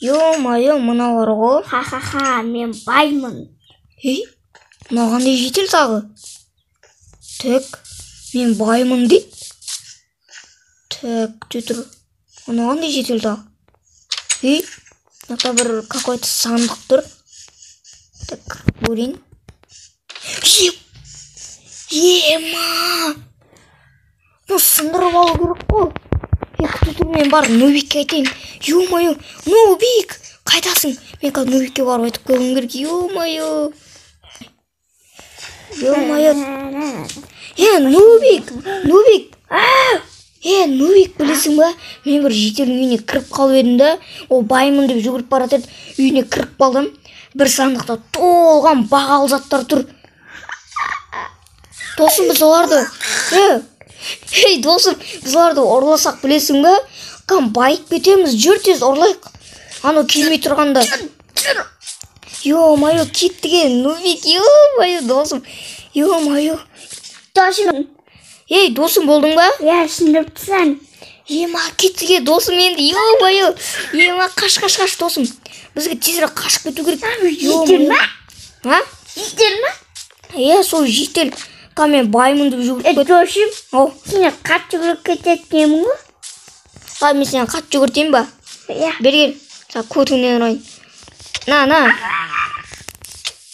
Ё-моё, мынау бар ғой. Ха-ха-ха, мен баймын. Ей, мынау қандай житель тағы? Так, мен баймын дейді. Так, күте тұр. Мынау қандай житель тағы? Ей, мына жақта бір какой-то сандық тұр. Так, көрейін. Ема! Мына сындырып алу керек қой. Е, күте тұр, мен барып Нубикке айтайын. Ё-моё, Нубик, қайдасың? Мен қазір Нубикке барып айтып келуім керек. Ё-моё. Ё-моё. Е, Нубик, Нубик. Е, Нубик, білесің ба? Мен бір жительдің үйіне кіріп қалып едім да, ол баймын деп жүгіріп бара жатыр. Үйіне кіріп қалдым. Бір сандықта толған бағалы заттар тұр. Досым, біз оларды, ей, досым, біз оларды ұрласақ, білесің ба? Кәм байып кетеміз, жүр тез ұрлайық. Анау келмей тұрғанда. Ё-моё, кеттік е, Нубик, ё-моё, досым. Ё-моё. Досым. Ей, досым, болдың ба? Иә, сындырып тастадым. Ема, кеттік е, досым енді, ё-моё. Ема, қаш, қаш, қаш, досым. Бізге тезірек қашып кету керек. Житель ма? А? Житель ма? Иә, сол житель. Ка мен баймын деп жүгіріп кетті. Досым, Ау. сені қатты жүгіріп кететінмін ғой. Ай, мен сені қатты жүгіртейін ба? Иә. Бері кел. Саған көтіңнен ұрайын. На, на.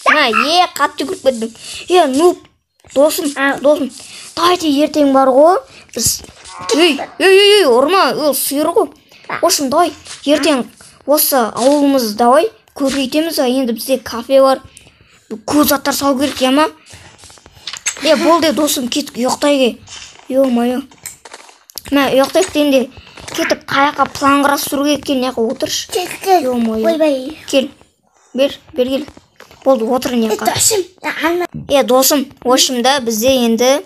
На, е, қатты жүгіріп кеттім. Е, нуб, досым, досым. Давайте ертең бар ғой. Біз ей, ей, ей, ей, ұрма, ол сиыр ғой. В общем, давай ертең осы ауылымызды давай көркейтеміз. Енді бізде кафе бар. Көп заттар салу керек, иә ма? Е, болды, досым, кеттік, ұйықтайық, е. Ё-моё. Мә, ұйықтайық дегенде кетіп қай жаққа план құрастыру керек екен, мына жаққа отыршы. Кел, кел. Ё-моё. Ойбай. Кел. Бер, бер кел. Болды, отыр мына жаққа. Досым, ана. Е, досым, в общем да, бізде енді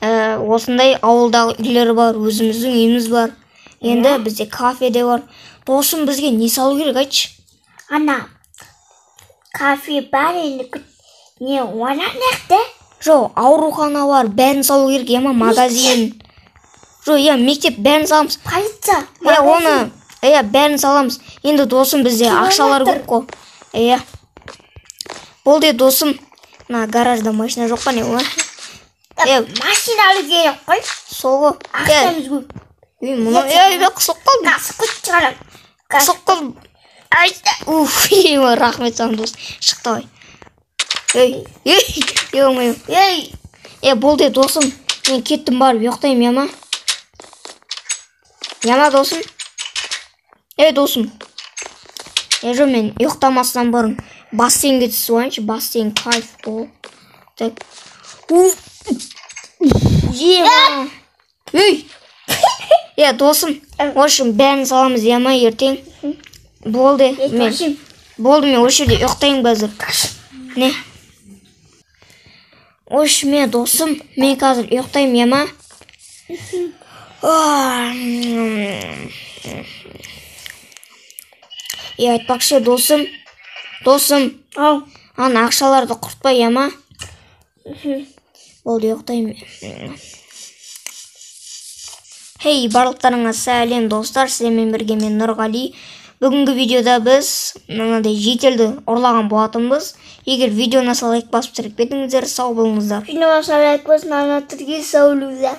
осындай ауылдағы үйлер бар, өзіміздің үйіміз бар. Енді бізде кафе де бар. Досым, бізге не салу керек, айтшы? Ана кафе бар енді, не ана жақта? Жоқ, аурухана бар, бәрін салу керек, иә ма, магазин. Жоқ, иә, мектеп, бәрін саламыз. Полиция. Иә, оны, иә, бәрін саламыз. Енді досым, бізде ақшалар көп қой. Иә. Болды, досым. Мына гаражда машина жоқ па не? Е, машина алу керек қой. Сол ғой. Ақшамыз көп. Ей, мына, ей, мен қысылып қалдым. Қасық көп шығарамын. Қысылып қалдым. Уф, ей, рахмет саған, дос. Шық давай. Ей, ей, ё-моё. Ей. Е, болды, досым. Мен кеттім, барып ұйықтаймын, иә ма? Иә ма, досым? Ей, досым. Е, жоқ, мен ұйықтамастан бұрын бассейнге түсіп алайыншы. Бассейн кайф қой. Так. Уф. Ема. Ей. Е, досым. В общем, бәрін саламыз, иә ма, ертең? Болды, мен. Болды, мен осы жерде ұйықтаймын қазір. Не? В общем, мен, досым, мен қазір ұйықтаймын, иә ма? Е, айтпақшы, досым, досым, Ау. ана ақшаларды құртпа, иә ма? Болды, ұйықтаймын. Хей, барлықтарыңа сәлем, достар, сіздермен бірге мен Нұрғали. Бүгінгі видеода біз мынандай жительді ұрлаған болатынбыз. Егер видео ұнаса, лайк басып тіркеп кетіңіздер. Сау болыңыздар. Видео ұнаса, лайк басып, ана түрге сау болыңыздар.